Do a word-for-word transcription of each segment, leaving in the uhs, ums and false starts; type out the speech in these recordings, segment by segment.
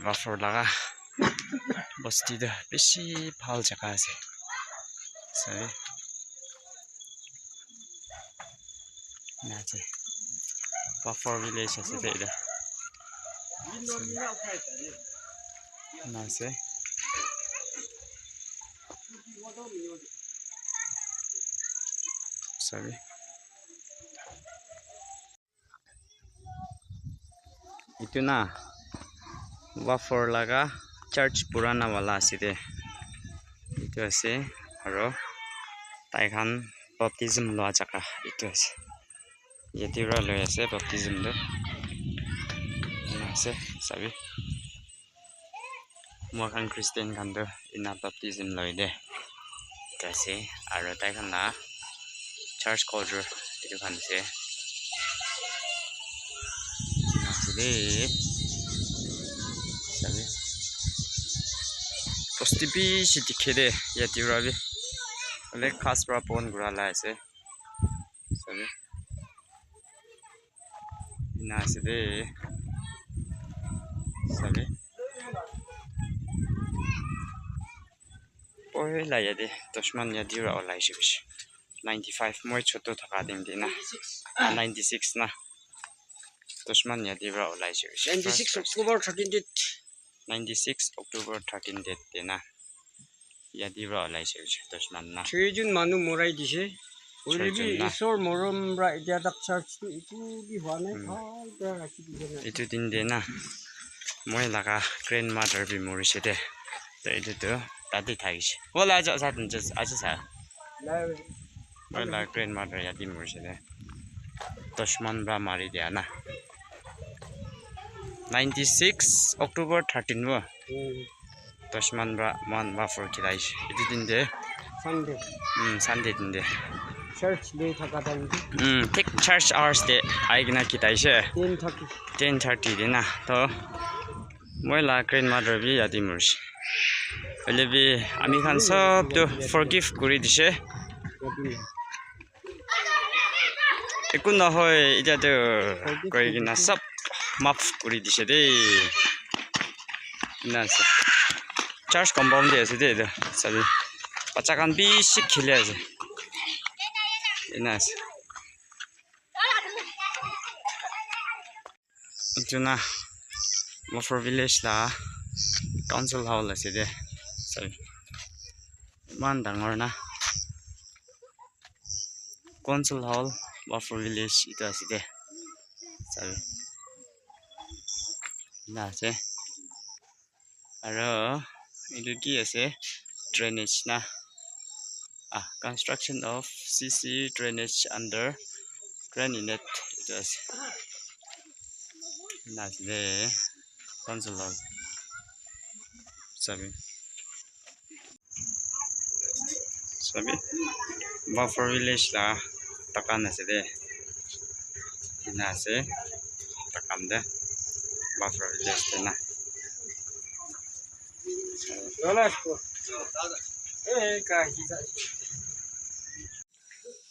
Wafor laga bosti tu bishi bhal jaga ase. Sabi. Ena ase. Wafor village ase de etu. Ena ase. Sabi. Etu na Wafor laga church purana wala ase de. Etu ase aro tai khan baptism lua jaga etu ase. Yate para loi ase baptism tu. Ena ase sabi. Moi khan Christian khan tu ena baptism loi de. Etu ase aro tai khan la church culture etu khan ase. Ena ase de. Sabi. Bosti bishi dikhe de yate para bi. Hoile ghas para bon kura la ase. Sabi. Ena ase de. Sabi. Poila yate dushman yate para olai se koise. Ninety five moi chotu thaka din de na. Ah, ninety six na. Dushman yate para olai se koise. Ninety six October thirteen date. Ninety six October thirteen date de na. Yate para olai se koise dushman na. Choi jon manu morai dise. Hoile bi Choi jon na. Isor morom para etia tak church tu eku bi hua nai, hmm, bhal para rakhi dise na. Etu din de na. Moi laga grandmother bi morise de. To etu tu tate thakise. Wala aja sa aja sa. Nai. Moi laga grandmother yate morise de. Dushman para mari dia na. Ninety six October thirteen wo. Hmm. Dushman para moikhan Wafor khilai ase. Etu din de. Sunday. Hmm, Sunday din de. Church lui thaka time te. Hmm, thik church hours te ahi kena khilai ase. Ten thirty. Ten thirty de na. To moi la grandmother bi yate morise. Hoile bi ami khan sob tu forgive kuri dise. Yate. Eku nohoi, etia tu koi kena sab maaf kuri dise de. Ena ase. Church compound de ase de etu. Sabi. Bacha khan bishi khili ase. Ena ase. Etu na Wafor village la council hall ase de. Sabi. Eman dangor na. Council hall, Wafor village, etu ase de. Sabi. Ena ase. Aro, etu ki ase? Drainage na. Ah, construction of C C drainage under drain inlet. Etu ase. Ena ase de. Council hall. Sabi. Sabi, Wafor village la takan ase de. Ena ase, takan de. Wafor village de na.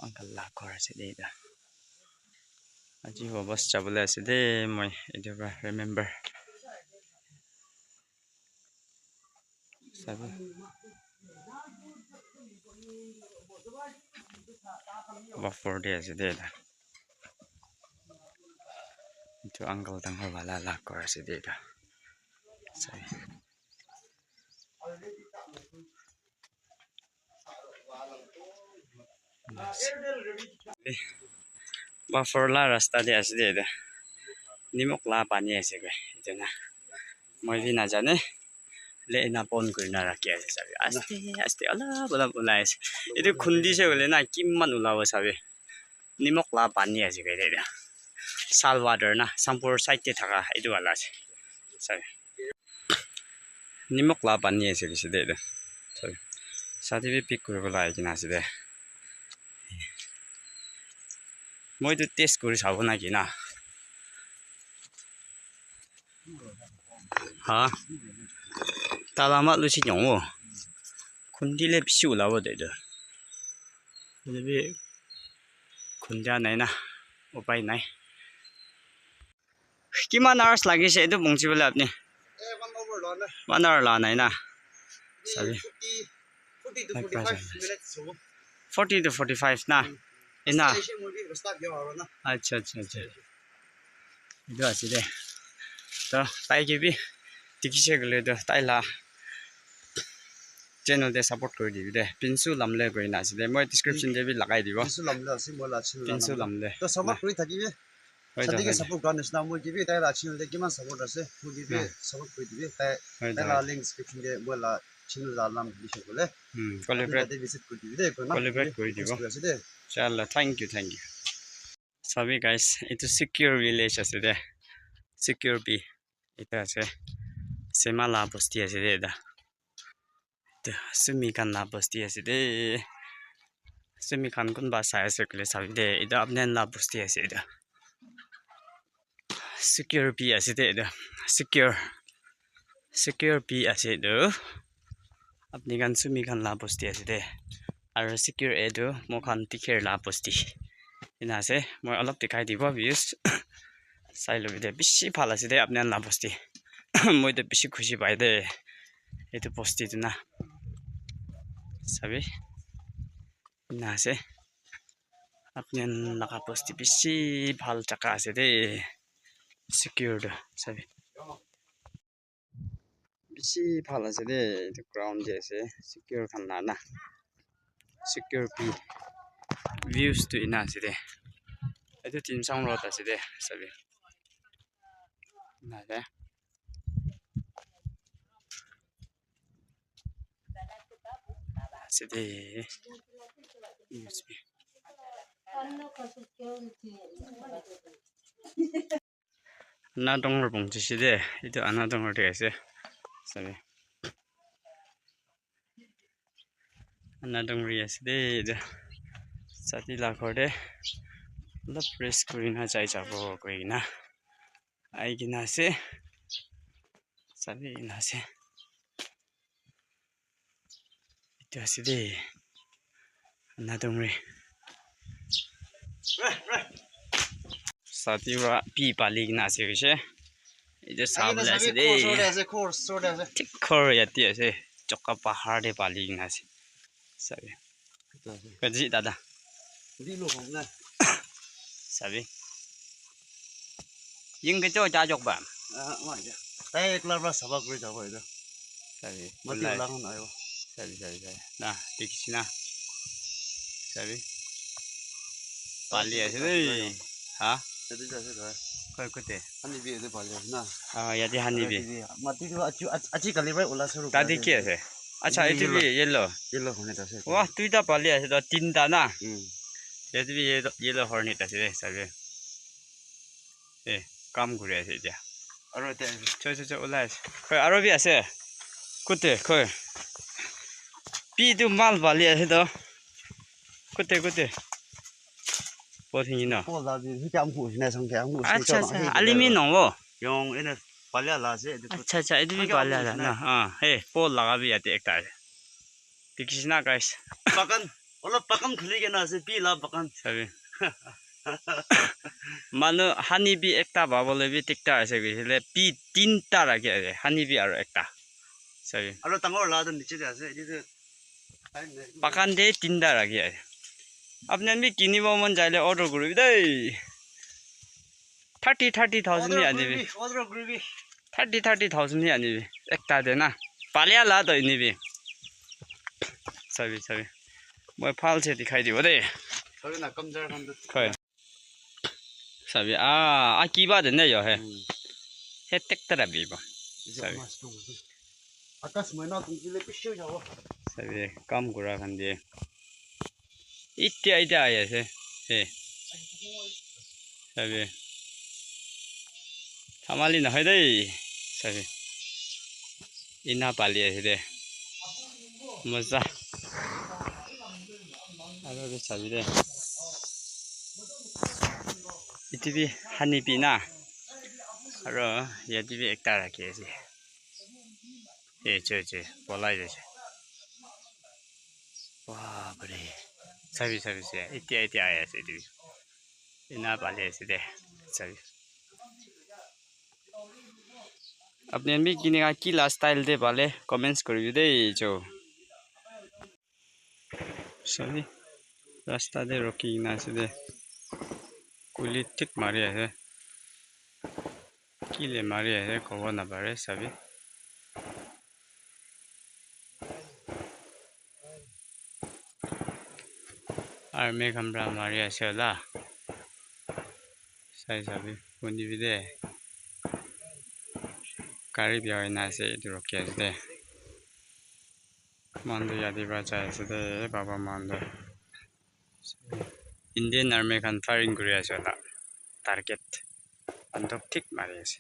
Uncle la ghor ase de etu. Aji wapas jabole ase de, moi etu para remember. Sabi. Wafor de ase de etu. Etu uncle dangor wala la ghor ase de etu. Sabi. Wafor la rasta de ase de etu. Nimok la pani ase koi. Etu na. Moi bi najane. Le ena pon kuri na rakhi ase sabi. Aste, aste, olop, olop ulai ase. Etu khundi se hoile na, kiman ulabo sabi. Nimok la pani ase koi de etu. Sal water na, Sampur side te thaka, etu wala ase. Sabi. Nimok la pani ase koise de etu. Sabi. Sade bi pick kuri bole ahi kena ase de. Moi etu taste kuri sabo na ki na. Ha? Tala ma lusi nyong wo. Khundi le bishi ulabo de etu. Hoile bi khunda nai na. Upai nai. Kiman hours lagise etu pongchi bole apni? One hour la nai na. Sabi. Forty to forty-five minutes. Forty to forty-five na. Ina. Acha, acha, acha. Etu ase de. To tai ke bi dikhi se koile to tai la channel te support kuri dibi de. Pinsu Lamle koi na ase de. Moi description te bi lagai dibo. Pinsu Lamle ase, moi la channel Pinsu Lamle. To support kuri thakibi. Hoi to, Sadi ke hoi to. Support kura nisna moi ke bi tai la channel te kiman support ase, moi ke bi support kuri dibi. Tai, hoi to, tai la link description te moi la channel la naam dise koile. Hmm, collaborate. Tate visit kuri dibi de, koi na. Collaborate kuri dibo. Request kuri ase de. Chala, thank you, thank you. Sabi guys, itu Secure Village ase de. Secure B. Itu ase. Sema la bosti ase de eta. Itu Sumi khan la bosti ase de. Sumi khan kunba sai ase koile sabi de. Itu apni khan la bosti ase itu. Secure B ase de itu. Secure. Secure B ase itu. Apni khan Sumi khan la bosti ase de. Aru Secure A tu moi khan Tikher la bosti. Ena ase. Moi olop dikhai dibo views. Sai lobi de. Bishi bhal ase de apni khan la bosti. Moi tu bishi khushi pai de. Etu bosti tu na. Sabi? Ena ase. Apni khan laga bosti bishi bhal jaga ase de. Secure tu. Sabi? Bishi bhal ase de, etu ground de ase, Secure khan la na, Secure B, views tu ena ase de, etu Timsang road ase de, sabi, ena ase, ase de, views bi. Ana dangor pongji se de, etu ana dangor de ase, sabi. Ana dangor ase de, etu sati la ghor de olop rest kuri na jai jabo koi kena ahi kena ase, sabi ena ase. Etu ase de. Ana dangor. Sati para pi pali kena ase hoise. Etu sabole ase de. Thik ghor yate ase. Choka pahar de pali kena ase. Sabi. Kaji dada. Sabi. Ying ke cho cha jok ba. Ah, ma ja. Tai ekla pra sabak kuri jabo etu. Sabi. Mati ulai. Ola khan ayo. Sabi, sabi, sabi. Na, dikhi na. Sabi. Pali ase de. Ha? Yate ja ase ta. Koi kote. Hani bi ase pali ase na. Ah, yate hani bi. Mati tu achu, ach-, achi kali pra ola suru. Tade ki ase? Acha, etu bi yellow. Yellow hornet ase. Wah, duita pali ase to, tinta na. Hmm. Yate bi yellow, yellow hornet ase de, sabi. Eh, kam kuri ase etia. Aro etia ase. Choi, choi, choi, ulai ase. Khoi, aro bi ase. Kote, khoi. Pi tu mal pali ase to. Kote, kote. Pot hingi na. Pot la bi, hi kam hu hina sang kam hu. Acha, acha. Alimi nong wo. Yong ene pali la ase. Acha, acha. Etu bi pali la na. Ah, hey, pot laga bi yate ekta ase. Dikhi na, guys. Bagan, olop bagan khuli kena ase, pi la bagan. Sabi. Manu honey bee ekta pabole bi diktar ase, koisile pi tinta rakhi ase, honey bee aro ekta. Sabi. Aro dangor la toh niche te ase, etu toh time nai. Bagan te tinta rakhi ase. Apni khan bi kinibo mon jaile order kuribi dei. Thirty, thirty thousand hi anibi. Order kuribi, order kuribi. Thirty, thirty thousand hi anibi. Ekta de na. Palia la toh inibi. Sabi, sabi. Moi bhal se dikhai dibo de. Sabi na, kamjar khan tu. Khoi. Sabi, ah, ah, kiba de ne yo he. Hmm. He tek tara bi ba. Sabi. Akash maina tung kile pishu jabo. Sabi, kam kura khan de. Itya, itya ahi ase. Hey. Sabi. Thamali nohoi dei. Sabi. Ina pali ase de. Moza. Aro de sabi de. Iti bi honey bee na. Aro yate bi ekta rakhi ase. Eh, che, che, polai jaise. Baap re. Sabi, sabi, se. Itya, itya ahi ase, etu bi. Ina pali ase de. Sabi. Apni khan bi kinika ki la style te pale comments kuribi dei jo. Sabi, rasta te rukhi kena ase de. Kuli thik mari ase. Kile mari ase kobo napare sabi. Army khan para mari ase la. Sai sabi, kuni bi de. Gari bia hoina ase, etu rukhi ase de. Moikhan tu yate para jai ase de, baba moikhan tu. Indian Army khan firing kuri ase la. Target. Banduk thik mari ase.